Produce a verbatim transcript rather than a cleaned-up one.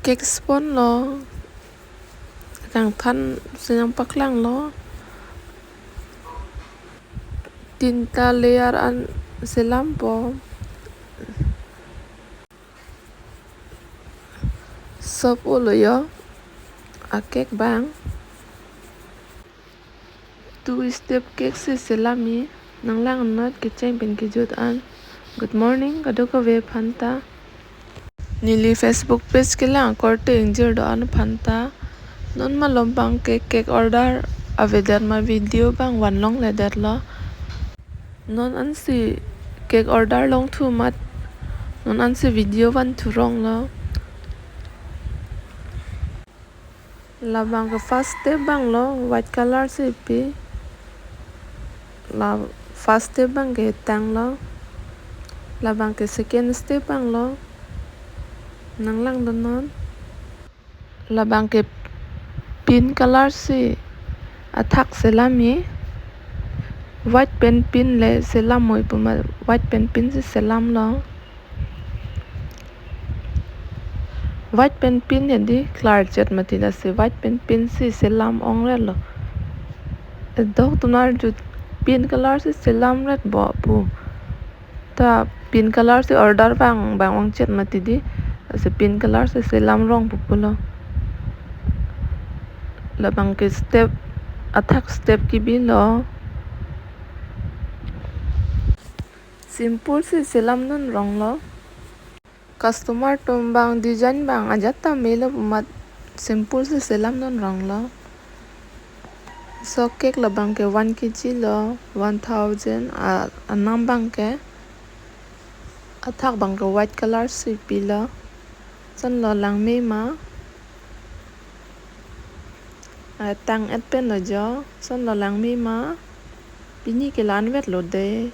Cake sponge lo, kangthan si nangpaklanglo. Tinta layer an selampo. Sop-o lo yo a cake abang. Two step cake si selam-i, nanglang-onnoi kecheng pen kejut an. Good morning kadokave aphanta. Neli Facebook page kelang akorte ingjir do-an aphanta. Non malom abangke cake order avedet ma video abang vanlongledetlo. Non ansi cake order longthu amat non ansi video vanthuronglo. Labangke first step abanglo, white color si pi. La first step abangke tanglo. Labangke second step abanglo. Nanglangdunnon. Labangke pink color si athak selam-i. White pen pink le selam-oi pu ma white pen pink si selamlo. White pen pink hedi klarchet mati, lasi white pen pink si selam ongre lo. Doktum arju pink color si selamret bo pu. Ta pink color si order abang abang ongchet mati di. Lasi pink color si selamrong pu pulo. Labangke step, athak step kebilo. Simple si selamdunronglo. Customer atum abang design abang ajat ta melo pu amat simple si selamdunronglo. So cake labangke one K G lo, one thousand a, anam abangke. Athak abangke white color si pilo. Lasonlo langme ma. A, tang-et pen lo jo. Lasonlo langme ma. Pini ke la-anvet lo de.